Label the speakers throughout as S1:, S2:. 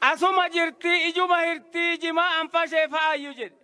S1: Asuma jirtii ijuma hirtii jimaa anfashee fa'aayyuu jedhe.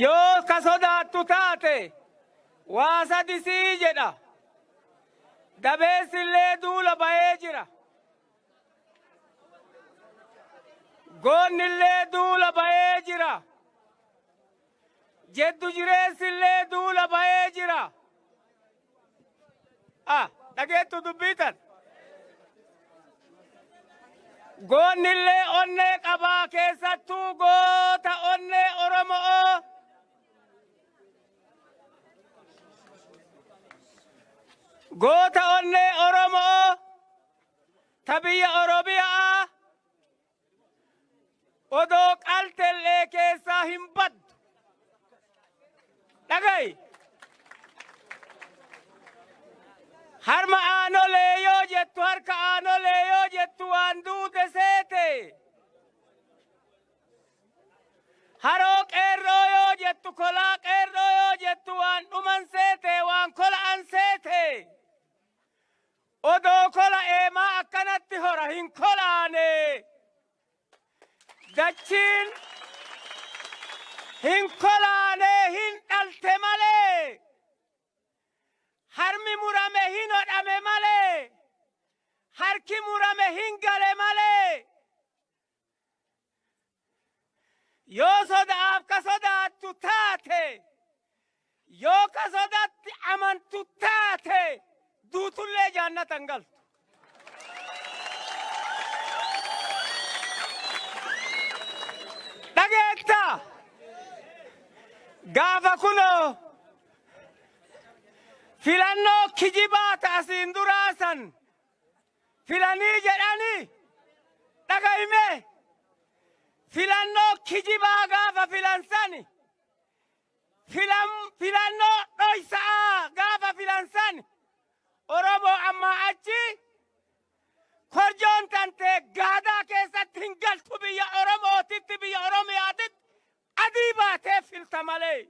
S1: Yoo ka sodaattu taate waa sadi sii jedha. Dabeessillee duula bahee jira. Goonnillee duula bahee jira. Jeddu jireessillee duula bahee jira. Ah, dhageettu dubbii tan. Goonnillee onnee qabaa keessattuu goota onnee Oromo'oo. Goota onnee Oromo'oo ta biyya Oromiyaa odoo qaltellee keessaa hin baddu. Dhaga'i. Harma aanolee yoo jettu harka aanolee yoo jettu waan duute seete. Haroo qeerroo yoo jettu kolaa qeerroo yoo jettu waan dhuman seete waan kola'an seete. Odoo kola eemaa akkanatti hora hin kolaane. Dachiin hin kolaane hin dhalte malee. Harmi murame hin hodhame malee. Harki murame hin gale malee. Yoo sodaaf ka sodaattu taate, yoo ka sodatti amantu taate, duutullee jaannata hin galtu. Dhageetta? Gaafa kunoo filannoo kijibaa ta asiin duraa san filanii jedhanii dhaga'ime filannoo kijibaa gaafa filan sani filannoo dhoysa'aa gaafa filan sani Oromoo ammaa achi korjoon tantee gaadaa keessatti hin galtu biyya Oromootitti biyya Oromiyaatitti adii baatee filta malee.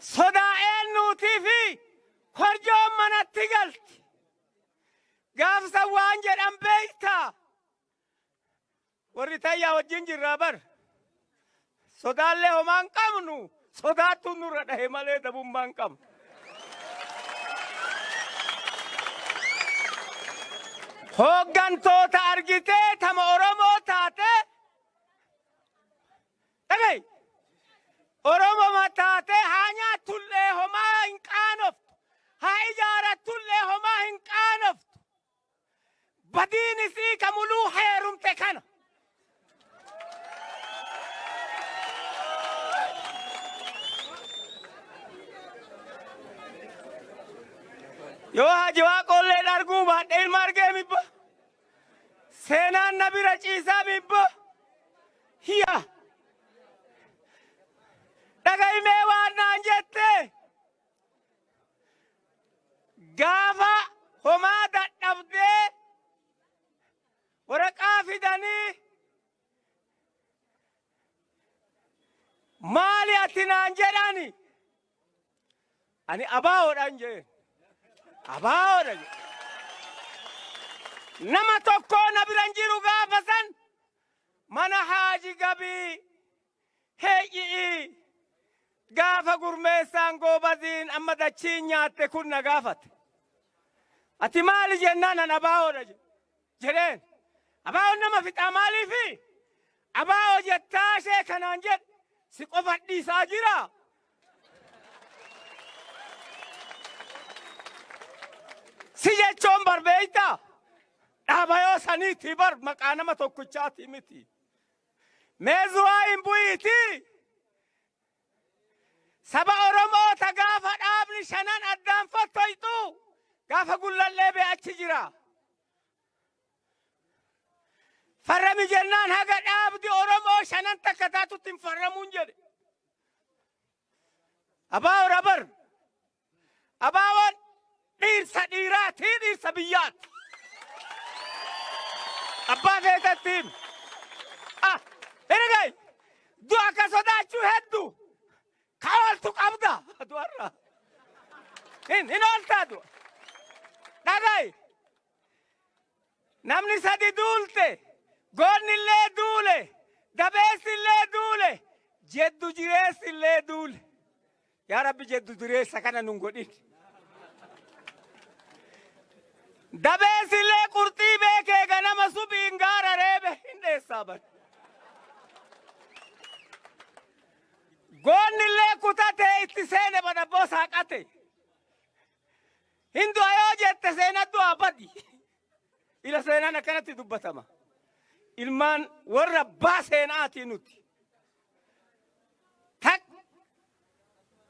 S1: Sodaa eenyuutii fi korjoon manatti galti. Gaafsa waan jedhan beektaa. Warri tayyaa wajjin jirraa bar. Sodaallee homaa hin qabnu. Sodaattuu nurra dhahe malee dabummaa hin qabnu. Hooggantoota argitee tama Oromoo taate dhaga'i. Oromoma taatee haa nyaattullee homaa hin qaanoftu. Haa ijaarattullee homaa hin qaanoftu. Badiin isii ka muluu heerumte kana. Yoo Haji Waaqoollee dharguu baadhe ilma argee mibba. Seenaan na bira ciisaa mibba. Hiya. Dhaga'imee waan naan jette. Gaafa homaa dadhabdee waraqaa fidanii maali ati naan jedhani ani abaawoodhaan jeen abaawoodha jedhe. Nama tokkoo na biran jiru gaafa san mana haaji gabii Heeyyi'ii! Gaafa Gurmeessaan goobaziin amma dachiin nyaatte kun na gaafate. Ati maali jennaan an ABOdha jedheen. ABOn nama fixaa maaliifi? ABO jettaa ishee kanaan jedhe si qofa dhiisaa jira. Si jechoon bar beektaa? Dhaaba yoo saniitii bar maqaa nama tokkichaatii miti. Mee zuwaa hin bu'iitii saba Oromoo ta gaafa dhaabni shanan addaan fottoyxu gaafa gullallee bee achi jira. Farrami jennaan haga dhaabdi Oromoo shanan takka taatutti hin farramuun jedhe. Abaa'o rabar. Abaa'oon dhiirsa dhiiraatii dhiirsa biyyaati. Abbaa feetetti himi. Ah, herregay du'a ka sodaachuu hedduu ka ooltu qabda du'arra. Hin ooltaa du'a. Dhagayi. Namni sadi duulte, goonnillee duule, dabeessillee duule, jeddu jireessillee duule. Yaa Rabbi, jeddu jireessa kana nun godhin. Dabeessillee qurxii beekee ganama subiin gaara reebe hin dheessaa bari. Goonnillee kutatee itti seene badabboo saaqate. Hin du'a yoo jette seena du'aa badi. Ila seenaan akkanatti dubbatama. Ilmaan warra abbaa seenaatii nuti.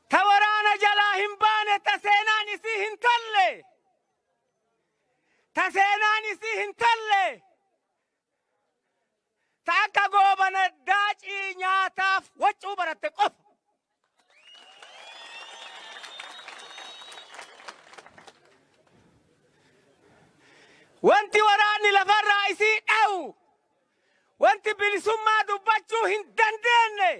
S1: Ta waraana jalaa hin baane, ta seenaan isii hin talle. Ta seenaan isii hin talle. Ta akka Goobana Daacii nyaataaf waccuu baratte qofa. Wanti waraanni lafarraa isii dha'u, wanti bilisummaa dubbachuu hin dandeenye,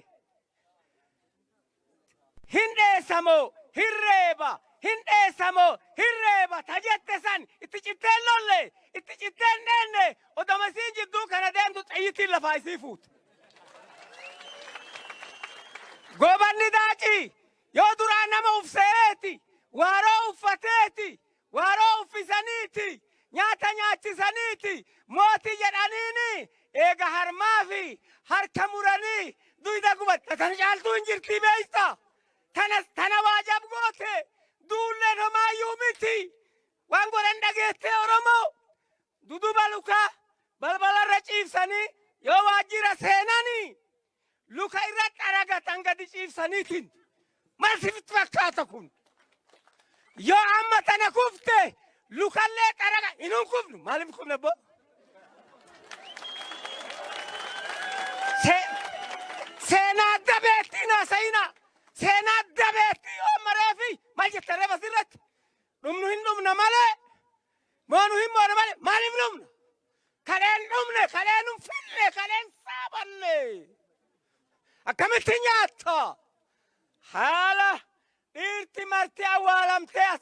S1: hin dheessamoo hin reeba, hin dheessamoo hin reeba ta jette san itti citteen lolle, itti citteen dheenne, odoma isiin jidduu kana deemtu xayyitiin lafaa isii fuute. Goobanni Daacii yoo duraa nama ufseeeti, waaroo uffateeti, waaroo uffisaniiti, nyaata nyaachisaniiti, mootii jedhaniini eega harmaa fi harka muranii duyda gubatte. Tana caaltuu hin jirtii beeyta. Tana waajab goote duulleen homaayyuu miti. Waan godhan dhageettee Oromoo duduba lukaa balbalarra ciibsanii yoo waajjira seenanii luka irra xaragatan gadi ciibsaniitiin. Maal sitti fakkaata kun? Yoo amma tana kufte lukallee xaraga hin kufnu. Maaliif kufne boo? Seenaa dabeettii naasayinaa. Seenaa dabeettii yoo mareefi maal jetta reefa sirratti? Dhumnu hin dhumna malee, moonu hin moona malee, maaliif dhumna? Kaleen dhumne, kaleen hin finne, kaleen saabanne. Akkamitti nyaatta? Haala dhiirti marti awwaalamtee as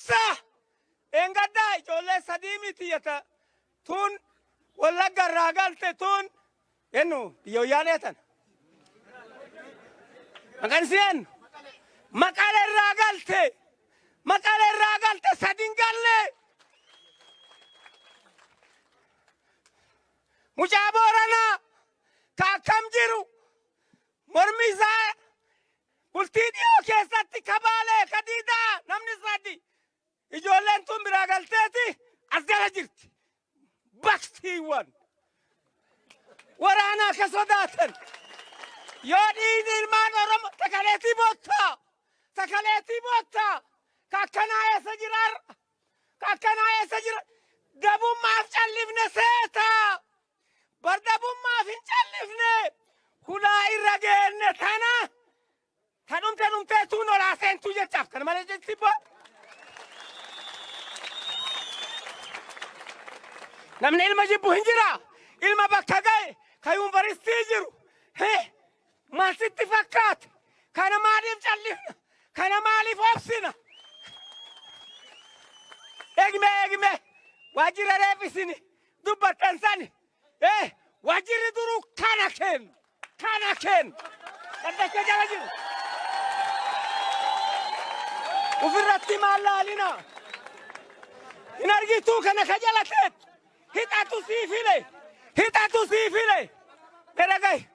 S1: sa eengaddaa ijoollee sadii miti jetta tun Wallagga irraa galte tun ennu biyya wayyaanee tana. Maqaan isii eenyu? Maqalee irraa galte. Maqalee irraa galte sadin galle. Mucaa Booranaa ka akkam jiru mormi isaa bultii dhiyoo keessatti kabaalee kadiidaa namni sadi ijoolleen tun biraa galteeti as jala jirti. Baktiiwwan waraanaa ka sodaatan yoo dhiigni ilmaan Oromoo takaleetii boottaa takaleetii boottaa ka akkanaa eessa jira har'a? Ka akkanaa eessa jira? Dabummaaf callifne seetaa bar, dabummaaf hin callifne. Hulaa irra geenne tana ta dhumte dhumtee tuun olaa seentuu jechaaf kana malee jechi boo. Namni ilma jibbu hin jira. Ilma bakka ga'e ka yuunivarsiitii jiru. Maal sitti fakkaata? Kana maaliif callifna? Kana maaliif obsina? Eegme eegme waajjira reef isin dubbattan sani. Waajjirri duruu kana kennu. Kana kennu. Dhaddacha jala jiru. Ofirratti maal laalina? Hin argituu kana ka jala teettu. Hixatu sii file. Hixatu sii file. Dhagahi.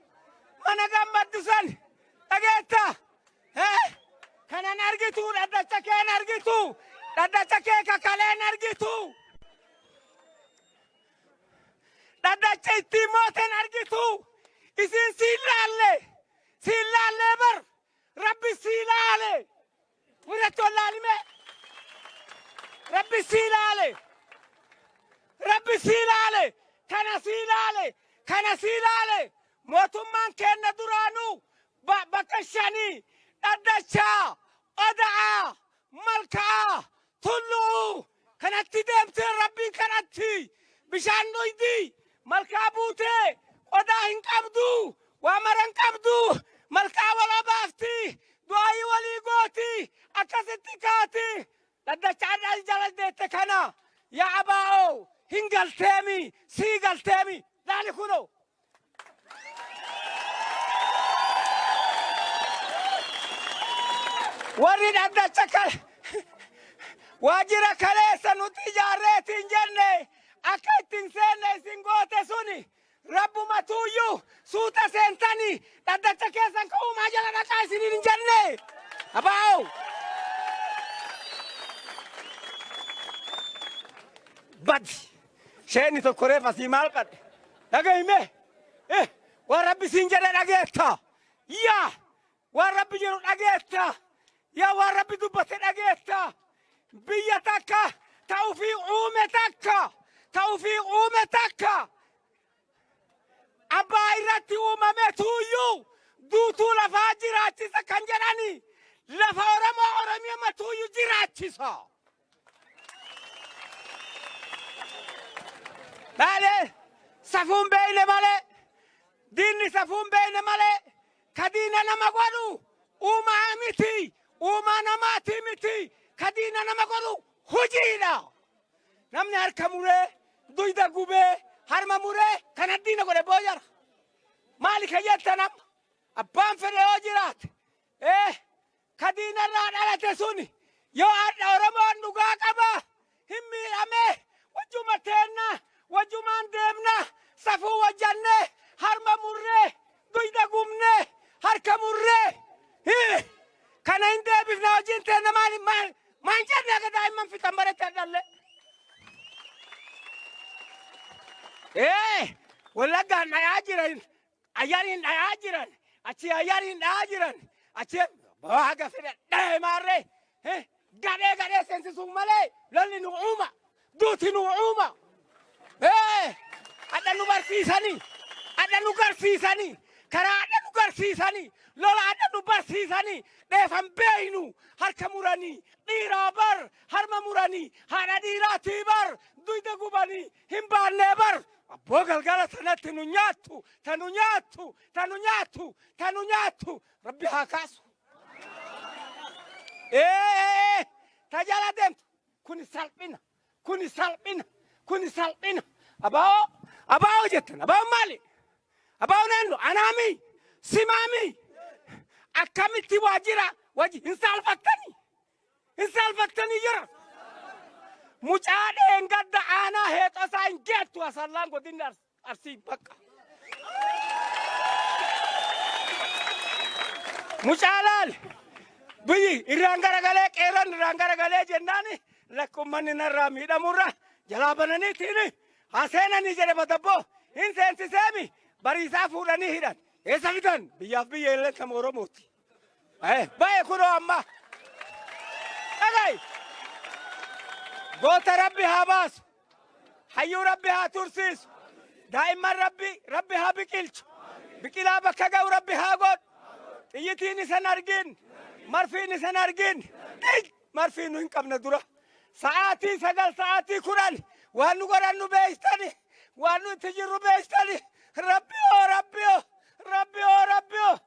S1: Mana gammaddu san dhageetta. Kanan argitu, dhaddacha keen argitu. Dhaddacha kee kakaleen argitu. Dhaddacha ittiin mooten argitu. Isin siin laalle. Siin laallee bar. Rabbi sii laale. Ofirratti wallaalime. Rabbi sii laale. Rabbi sii laale. Kana sii laale. Kana sii laale. Mootummaan keenna duraanuu bakka shanii dhaddachaa, oda'aa, malka'aa, tullu'uu kanatti deemtee Rabbiin kadhatti. Bishaan dhuydi, malkaa buutee, qodaa hin qabdu, waa mara hin qabdu, malkaa wal obaafti, du'aayii walii gooti, akkasitti kaati. Warri dhaddacha waajjira kaleessa nuti ijaarreetiin jenne akka ittiin seenne isin goote suni rabbuma tuuyyuu suuta seentanii dhaddacha keessan ka'uumaa jala dhaqaa isiniin hin jenne. Abaa'u. Badi. Sheenni tokko reef asii maal qadhe? Dhagahime. Waan rabbi siin jedhe dhageetta. Yaa waan rabbi jedhu dhageetta. Yaa waan rabbi dubbate dhageetta. Biyya takka ta ufii uume takka ta ufii uume takka abbaa irratti uumame tuuyyuu duutuu lafaa jiraachisa kan jedhani lafa Oromoo Oromiyaa matuuyyuu jiraachisa. Dhaalee safuun beeyne malee diinni safuun beeyne malee ka diina nama godhu uumaa miti uumaa namaati miti ka diina nama godhu hojiidha. Namni harka muree duyda gubee harma muree kana diina godhe booyara. Maali ka jettan amma abbaan fedhe yoo jiraate ka diinarraa dhalate suni yoo har'a Oromoon dhugaa qaba hin miidhame wajjuma teenna wajjumaan deemna safuu wajjanne harma murree duyda gubne harka murree kana hin deebifna hojiin teenna maali maal maan jenne akka daa'imman fixan baretti hadhalle. Wallaggaan dhayaa jiran ayyaaniin dhayaa jiran achi ayyaaniin dhayaa jiran achi haga fedhe dhahe maarree gadhee gadhee seensisuun malee lolli nu uuma duuti nu uuma. Hadha nu barsiisanii hadha nu garsiisanii karaa hadha nu garsiisanii lola hadha nu barsiisanii dheefan beeynu harka muranii dhiiraa bar harma muranii haadha dhiiraatii bar duyda gubanii hin baannee bar abboo galgala sanatti nu nyaattu tanu nyaattu tanu nyaattu tanu nyaattu rabbi haa kaasu. Ta jala deemtu kuni salphina kuni salphina kuni salphina abaa'oo abaa'oo jettan abaa'oon maali? Abaa'oon eenyu? Anaami simaami akkamitti waajjira wajji hin saalfattanii hin saalfattanii jira. Mucaa dheengadda aanaa heexosaa hin geettu asallaan godinni arsii bakka. Mucaa laal biyyi irraan garagalee qeerran irraan garagalee jennaan lakkummanni narraa miidhamurra jalaa bananiitiin haa seenanii jedhe badabboo hin seensiseemi bariisaa fuudhanii hidhan eessa fidan biyyaaf biyya illee sama Oromooti. Baye kunoo amma dhagayi goota rabbi haa baasu hayyuu rabbi haa tursiisu daa'imman rabbi rabbi haa biqilchu biqilaa bakka ga'u rabbi haa godhu xiyyitiin isan argin marfiin isan argin marfii nu hin qabne dura sa'aatii 9 sa'aatii 10 waan nu godhan nu beektani waan nu itti jirru beektani rabbiyoo rabbiyoo rabbiyoo rabbiyoo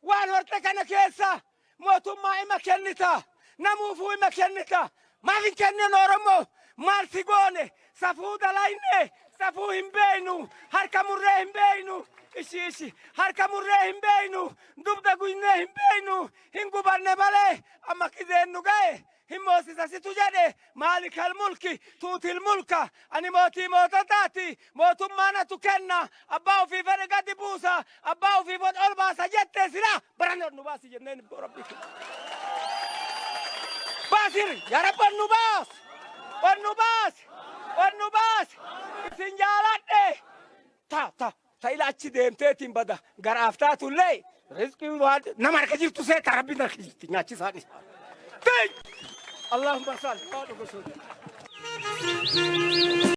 S1: waan horte kana keessa mootummaa ima kennita namuufuu ima kennita maaf hin kennin Oromoo maal si goone safuu dalayne safuu hin beeynu harka murree hin beeynu ishi ishi harka murree hin beeynu dugda guynee hin beeynu hin gubanne malee amma kizeen nu ga'e hin moosisa situ jedhe maalikal mulki tuutil mulka ani mootii moototaati mootummaa natu kenna abbaa ofii fedhe gadi buusa abbaa ofii fedhe ol baasa jette sila baran nu baasi jenneen rabbi baasir yaa rabbi nu baas nu baas nu baas isin jaaladhe ta ta ta ila achi deemteetiin bada garaaf taatullee rizqiin waan nama harka jirtu seeta rabbiin harka jirti nyaachisaan isa. Allahumma salli.